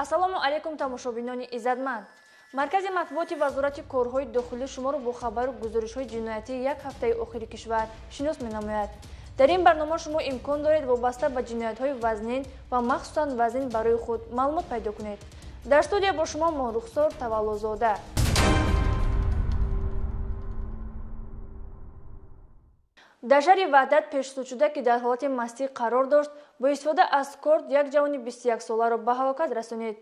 Ассалому алайкум тамошобинони иззатманд. Маркази матбуоти Вазорати корҳои дохилӣ шуморо бо хабару гузоришҳои ҷиноятии як ҳафтаи охири кишвар шинос менамояд. Дар ин барнома шумо имкон доред вобаста ба ҷиноятҳои вазнин ва махсусан вазнин барои худ маълумот пайдо кунед. Дар студия бо шумо Моҳрухсор Таваллозода. Дар шаҳри Ваҳдат пешсудшуда, ки дар ҳолати мастӣ қарор дошт, бо истифода аз корд як ҷавони 21-соларо ба ҳалокат расонид.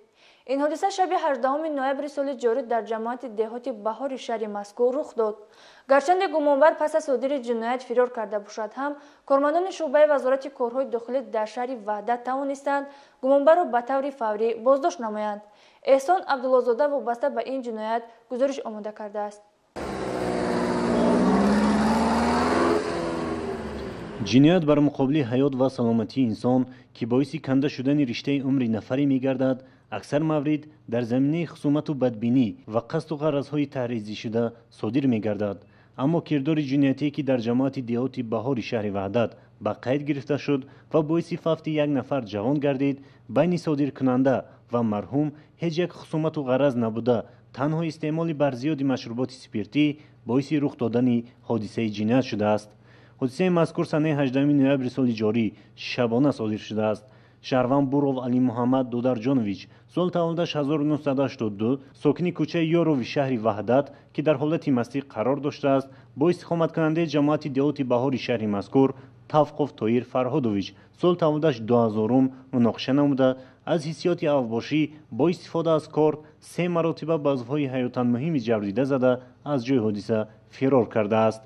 Ин ҳодиса шаби 18 ноябри соли ҷорӣ дар ҷамоати деҳоти Баҳори шаҳри мазкур рух дод. Гарчанде гумонбар пас аз содири ҷиноят фирор карда бошад ҳам, кормандони шӯъбаи Вазорати корҳои дохилӣ дар шаҳри Ваҳдат тавонистанд гумонбарро ба таври фаврӣ боздошт намоянд. Эҳсон Абдуллозода вобаста ба ин ҷиноят гузориш омода кардааст. Ҷиноят бар муқобили ҳаёт ва саломатии инсон, ки боиси канда шудани риштаи умри нафаре мегардад, аксар маврид дар заминаи хусумату бадбинӣ ва қасду ғаразҳои таҳризишуда содир мегардад. Аммо кирдори ҷиноятие, ки дар ҷамоати деҳоти Баҳори шаҳри Ваҳдат ба қайд гирифта шуд ва боиси фавти як нафар ҷавон гардид, байни содиркунанда ва марҳум ҳеҷ як хусумату ғараз набуда, танҳо истеъмоли барзиёди машруботи спиртӣ боиси рух додани ҳодисаи ҷиноят шудааст. Ҳодисаи мазкур санаи 18 ноябри соли ҷорӣ шабона содир шудааст. Шаҳрванд Буров Алимуҳаммад Додарҷонович, сол таваллудаш 1982, сокини кӯчаи Ёрови шаҳри Ваҳдат, ки дар ҳолати мастӣ қарор доштааст, бо истиқоматкунандаи ҷамоати деҳоти Баҳори шаҳри мазкур Тавқов Тоир Фарҳодович, сол таваллудаш 2000, муноқиша намуда, аз ҳиссиёти авбошӣ бо истифода аз корд се маротиба ба узвҳои ҳаётан муҳими ҷабрдида зада, аз ҷои ҳодиса фирор кардааст.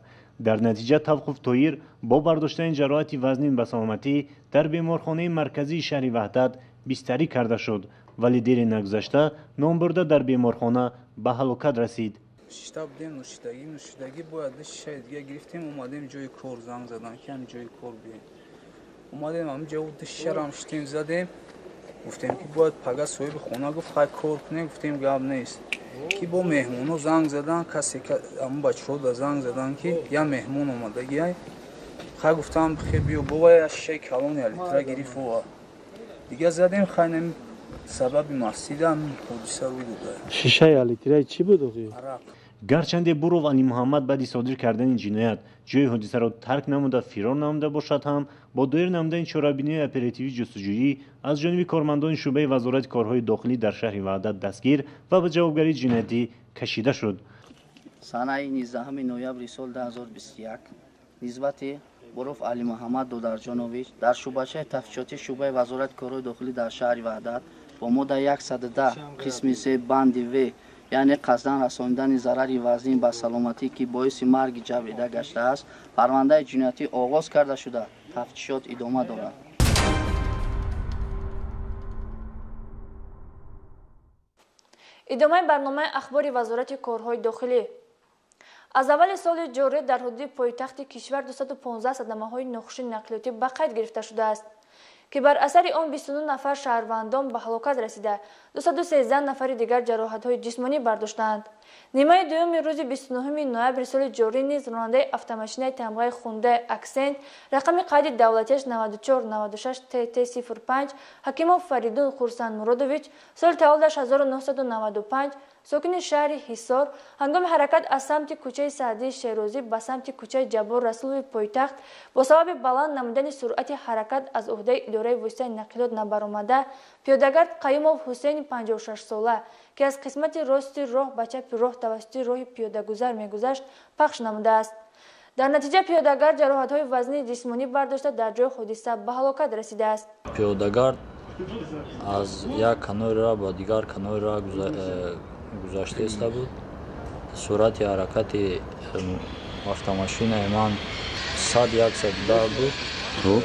Дар натиҷа Тавқуф Тоир бо бардоштани ҷароҳати вазнин ба саломатӣ дар беморхонаи марказии шаҳри Ваҳдат бистарӣ карда шуд, вале дери нагузашта номбурда дар беморхона ба ҳалокат расид. Шишта будем, нӯшидагӣ бояд шишаи дига гирифтем, омадем ҷои кор, занг задан ки ҳам ҷои кор бием. Омадем ҳам ҷо ду шишарам шитем, задем, гуфтем ки бояд пага соҳиби хона гуфт хай кор кунем, гуфтем гап нест. Ки бо меҳмоно занг задан, касе ҳамон бачаҳо да занг задан ки я меҳмон омадагиай. Хай гуфтам хе биё бова я шишаи калони литра гирифт ова. Дига задем, хай нами сабаби мастида ҳодиса рӯй дода. Шишаи литраи чӣ буд охи? Арақ. Гарчанде Буров Алимуҳаммад баъди содир кардани ҷиноят ҷои ҳодисаро тарк намуда фирор намуда бошад ҳам, бо доир намудани чорабиниҳои оперативӣ ҷустуҷӯӣ аз ҷониби кормандони шӯъбаи Вазорати корҳои дохилӣ дар шаҳри Ваҳдат дастгир ва ба ҷавобгарии ҷиноятӣ кашида шуд. Санаи 19 ноябри соли 2021 нисбати Буров Алимуҳаммад Додарҷонович дар шӯъбачаи тафтишотии шӯъбаи Вазорати корҳои дохилӣ дар шаҳри Ваҳдат бо моддаи 110 қисми 3 банди В, яъне қасдан расонидани зарари вазнин ба саломатӣ, ки боиси марги ҷабрида гаштааст, парвандаи ҷиноятӣ оғоз карда шуда, тафтишот идома дорад. Идомаи барномаи ахбори Вазорати корҳои дохилӣ. Аз аввали соли ҷорӣ дар ҳудуди пойтахти кишвар 215 садамаҳои нохуши нақлиётӣ ба қайд гирифта шудааст, ки бар асари он 29 нафар шаҳрвандон ба ҳалокат расида, 213 нафари дигар ҷароҳатҳои ҷисмонӣ бардоштаанд. Нимаи дуюми рӯзи 29 ноябри соли ҷорӣ низ ронандаи автомошинаи тамғаи Хундай Аксент рақами қайди давлатиаш 9496 ТТ05 Ҳакимов Фаридун Хурсандмуродович, соли таваллудаш 1995, сокини шаҳри Ҳисор, ҳангоми ҳаракат аз самти кӯчаи Саъдии Шерозӣ ба самти кӯчаи Ҷаббор Расулови пойтахт бо сабаби баланд намудани суръати ҳаракат аз уҳдаи идораи воситаи нақлиёт набаромада, пиёдагард Қаюмов Ҳусейни 56-сола, ки аз қисмати рости роҳ ба чапи роҳ тавассути роҳи пиёдагузар мегузашт, пахш намудааст. Дар натиҷа пиёдагард ҷароҳатҳои вазнини ҷисмонӣ бардошта, дар ҷои ҳодиса ба ҳалокат расидааст. Пиёдагард аз як канори роҳ ба дигар канори роҳ гузашта иста буд. Суръати ҳаракати автомошинаи ман 100-110 буд.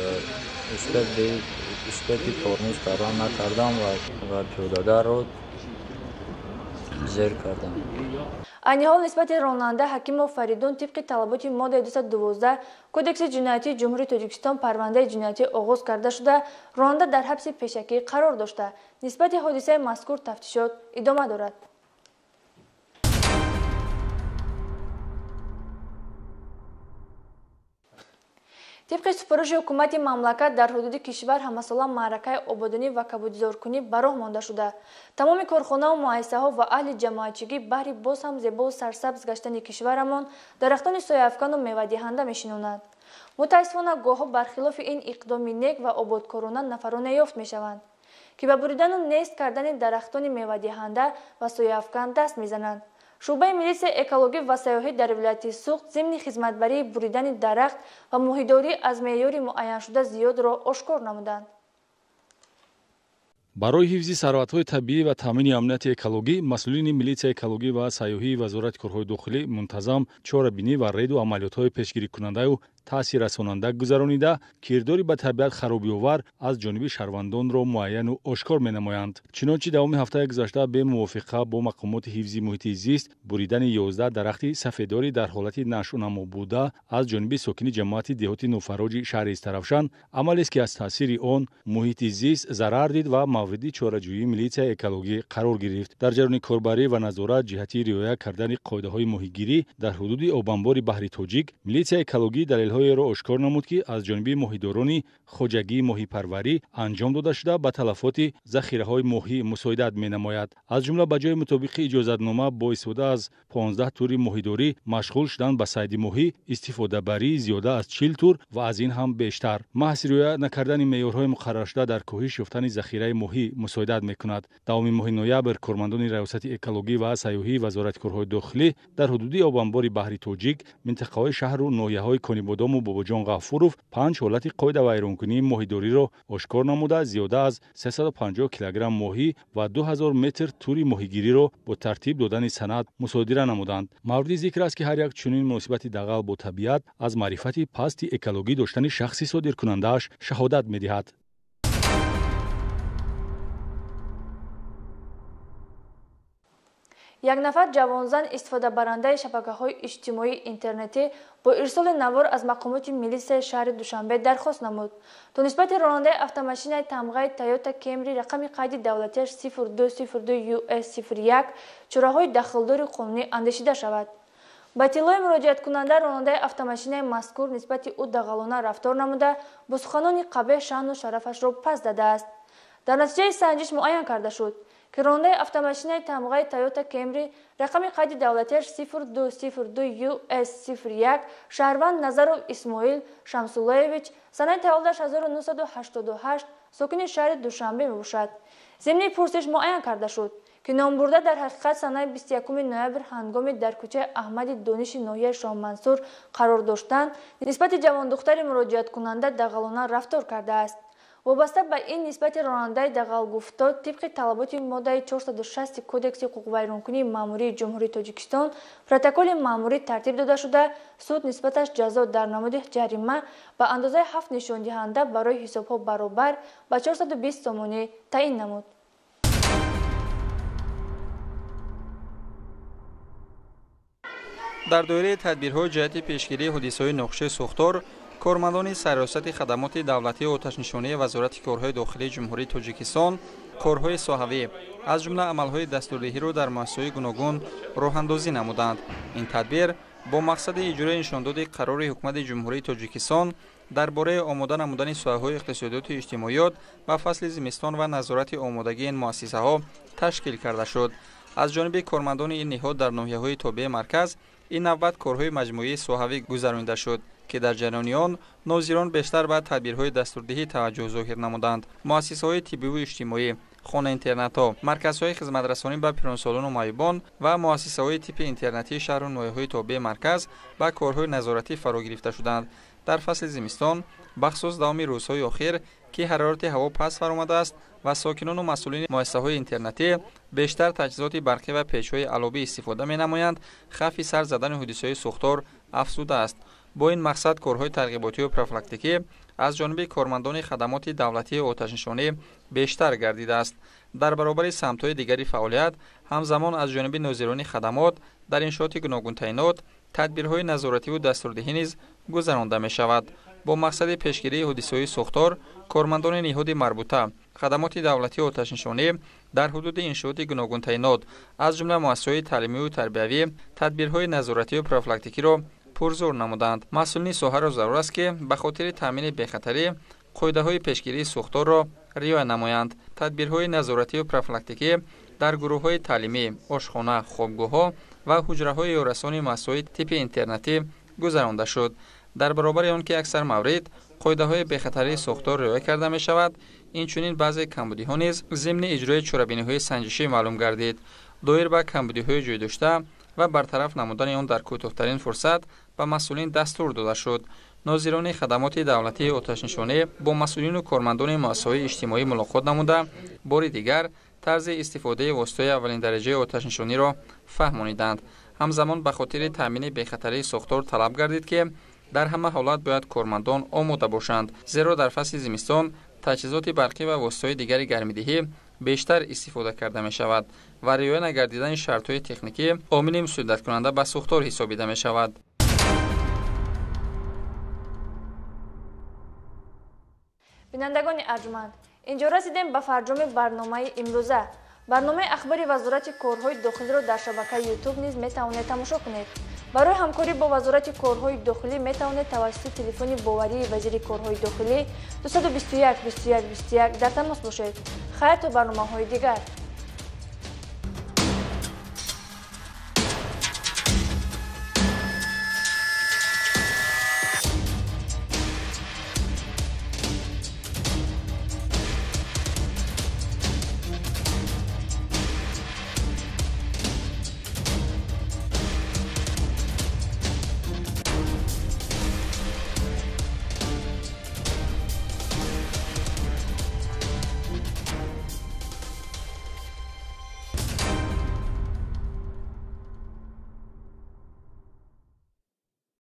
Успети тормоз кардан накардам ва пиёдагарро зер кардам. Айни ҳол нисбати ронанда Ҳакимов Фаридун тибқи талаботи моддаи 212 Кодекси ҷиноятии Ҷумҳурии Тоҷикистон парвандаи ҷиноятӣ оғоз карда шуда, ронанда дар ҳабси пешакӣ қарор дошта. Нисбати ҳодисаи мазкур тафтишот идома дорад. Тибқи супориши ҳукумати мамлакат дар ҳудуди кишвар ҳамасола маъракаи ободонӣ ва кабудизоркунӣ ба роҳ монда шуда. Тамоми корхонаву муассисаҳо ва аҳли ҷамоатчигӣ баҳри боз ҳам зебову сарсабз гаштани кишварамон дарахтони сояафкану мевадиҳанда мешинонанд. Мутаассифона, гоҳҳо бархилофи ин иқдоми нек ва ободкорона нафароне ёфт мешаванд, ки ба буридану нест кардани дарахтони мевадиҳанда ва сояафкан даст мезананд. Шӯъбаи милитсияи экологӣ ва сайёҳӣ дар вилояти Суғд зимни хизматбарии буридани дарахт ва моҳидорӣ аз меъёри муайяншуда зиёдро ошкор намуданд. Барои ҳифзи сарватҳои табиӣ ва таъмини амнияти экологӣ масъулини милитсияи экологӣ ва сайёҳии Вазорати корҳои дохилӣ мунтазам чорабинӣ ва рейду амалиётҳои пешгирикунандаю таъсиррасонанда гузаронида, кирдори ба табиат харобиовар аз ҷониби шаҳрвандонро муайяну ошкор менамоянд. Чунончи давоми ҳафтаи гузашта бемувофиқа бо мақомоти ҳифзи муҳити зист буридани 11 дарахти сафедорӣ дар ҳолати нашъунамо буда аз ҷониби сокини ҷамоати деҳоти Нуфароҷи шаҳри Истаравшан амалест, ки аз таъсири он муҳити зист зарар дид ва мавриди чораҷӯии милитсияи экологӣ қарор гирифт. Дар ҷараёни корбарӣ ва назорат ҷиҳати риоя кардани қоидаҳои моҳигирӣ дар ҳудуди обанбори баҳри Тоҷик милитсияи экологӣ далелҳоеро ошкор намуд, ки аз ҷониби моҳидорони хоҷагии моҳипарварӣ анҷом дода шуда ба талафоти захираҳои моҳӣ мусоидат менамояд. Аз ҷумла ба ҷои мутобиқи иҷозатнома бо истифода аз 15 тури моҳидорӣ машғул шудан ба сайди моҳӣ, истифодабарии зиёда аз 40 тур ва аз ин ҳам бештар. Маҳз риоя накардани меъёрҳои муқарраршуда дар коҳиш ёфтани захираи моҳӣ мусоидат мекунад. Давоми моҳи ноябр кормандони Раёсати экологӣ ва сайёҳии Вазорати корҳои дохилӣ дар ҳудуди обанбори баҳри Тоҷик, минтақаҳои шаҳру ноҳияҳои Конибодому Бобоҷон Ғафуров 5 ҳолати қоидавайронкунии моҳидориро ошкор намуда, зиёда аз 350 килограмм моҳӣ ва 2000 метр тури моҳигириро бо тартиб додани санад мусодира намуданд. Мавриди зикр аст, ки ҳар як чунин муносибати дағал бо табиат аз маърифати пасти экологӣ доштани шахси содиркунандааш шаҳодат медиҳад. Як нафар ҷавонзан истифодабарандаи шабакаҳои иҷтимоии интернетӣ бо ирсоли навор аз мақомоти милитсияи шаҳри Душанбе дархост намуд, то нисбати ронандаи автомошинаи тамғаи Тойота Кемри рақами қайди давлатиаш 0202 US 01 чораҳои дахлдори қонунӣ андешида шавад. Ба иттилои муроҷиаткунанда, ронандаи автомошинаи мазкур нисбати ӯ дағалона рафтор намуда, бо суханони қабеҳ шаъну шарафашро пас дадааст. Дар натиҷаи санҷиш муайян карда шуд, ки ронандаи автомошинаи тамғаи Тойота Кемри рақами қайди давлатиаш 0202 US 01 шаҳрванд Назаров Исмоил Шамсуллоевич, санаи таваллудаш 1988, сокини шаҳри Душанбе мебошад. Зимни пурсиш муайян карда шуд, ки номбурда дар ҳақиқат санаи 21 ноябр ҳангоми дар кӯчаи Аҳмади Дониши ноҳияи Шоҳмансур қарор доштан нисбати ҷавондухтари муроҷиаткунанда дағалона рафтор кардааст. Вобаста ба ин нисбати ронандаи дағалгуфтор тибқи талаботи моддаи 460 Кодекси ҳуқуқвайронкунии маъмурии Ҷумҳурии Тоҷикистон протоколи маъмурӣ тартиб дода шуда, суд нисбаташ ҷазо дар намуди ҷарима ба андозаи 7 нишондиҳанда барои ҳисобҳо баробар ба 420 сомонӣ таъин намуд. Дар доираи тадбирҳои ҷиҳати пешгирии ҳодисаҳои нохуши сӯхтор кормандони Сарраёсати хадамоти давлатии оташнишонии Вазорати корҳои дохилии Ҷумҳурии Тоҷикистон корҳои соҳавӣ, аз ҷумла амалҳои дастурдиҳиро дар муассисаҳои гуногун роҳандозӣ намуданд. Ин тадбир бо мақсади иҷрои нишондоди қарори Ҳукумати Ҷумҳурии Тоҷикистон дар бораи омода намудани соҳаҳои иқтисодиёту иҷтимоиёт ба фасли зимистон ва назорати омодагии ин муассисаҳо ташкил карда шуд. Аз ҷониби кормандони ин ниҳод дар ноҳияҳои тобеи марказ ин навбат корҳои маҷмӯии соҳавӣ гузаронида шуд, ки дар ҷараёни он нозирон бештар ба тадбирҳои дастурдиҳӣ таваҷҷӯҳ зоҳир намуданд. Муассисаҳои тиббиву иҷтимоӣ, хона-интернатҳо, марказҳои хизматрасонӣ ба пиронсолону маъюбон ва муассисаҳои типи интернатии шаҳру ноҳияҳои тобеи марказ ба корҳои назоратӣ фаро гирифта шуданд. Дар фасли зимистон, бахусус давоми рӯзҳои охир, ки ҳарорати ҳаво паст фаромадааст ва сокинону масъулини муассисаҳои интернатӣ бештар таҷҳизоти барқӣ ва печҳои аловӣ истифода менамоянд, хавфи сар задани ҳодисаҳои сӯхтор афзудааст. Бо ин мақсад корҳои тарғиботию профилактикӣ аз ҷониби кормандони хадамоти давлатии оташнишонӣ бештар гардидааст. Дар баробари самтҳои дигари фаъолият, ҳамзамон аз ҷониби нозирони хадамот дар иншооти гуногунтаинот тадбирҳои назоративу дастурдиҳӣ низ гузаронда мешавад. Бо мақсади пешгирии ҳодисаҳои сӯхтор кормандони ниҳоди марбута хадамоти давлатии оташнишонӣ дар ҳудуди иншооти гуногунтаинот, аз ҷумла муассисаҳои таълимиву тарбиявӣ, тадбирҳои назоративу профилактикиро пурзур намуданд. Масъулини соҳаро зарур аст, ки ба хотири таъмини бехатарӣ қоидаҳои пешгирии сӯхторро риоя намоянд. Тадбирҳои назоратию профилактикӣ дар гурӯҳҳои таълимӣ, ошхона, хобгоҳҳо ва ҳуҷраҳои ёррасони муассисаҳои типи интернатӣ гузаронда шуд. Дар баробари он ки аксар маврид қоидаҳои бехатарии сӯхтор риоя карда мешавад, инчунин баъзе камбудиҳо низ зимни иҷрои чорабиниҳои санҷишӣ маълум гардид. Доир ба камбудиҳои ҷойдошта ва бартараф намудани он дар кӯтоҳтарин фурсат ба масъулин дастур дода шуд. Нозирони хадамоти давлатии оташнишонӣ бо масъулину кормандони муассисаҳои иҷтимоӣ мулоқот намуда, бори дигар тарзи истифодаи воситаҳои аввалиндараҷаи оташнишониро фаҳмониданд. Ҳамзамон ба хотири таъмини бехатарии сохтор талаб гардид, ки дар ҳама ҳолат бояд кормандон омода бошанд, зеро дар фасли зимистон таҷҳизоти барқӣ ва воситаҳои дигари гармидиҳӣ бештар истифода карда мешавад ва риоя нагардидани шартҳои техникӣ омили мусоидаткунанда ба сӯхтор ҳисобида мешавад. Бинандагони арҷманд, инҷо расидем ба фарҷоми барномаи имрӯза. Барномаи ахбори Вазорати корҳои дохилиро дар шабакаи Ютуб низ метавонед тамошо кунед. Барои ҳамкорӣ бо Вазорати корҳои дохилӣ метавонед тавассути телефони боварии вазири корҳои дохилӣ 221 21 21 дар тамос бошед. Хайр, то барномаҳои дигар.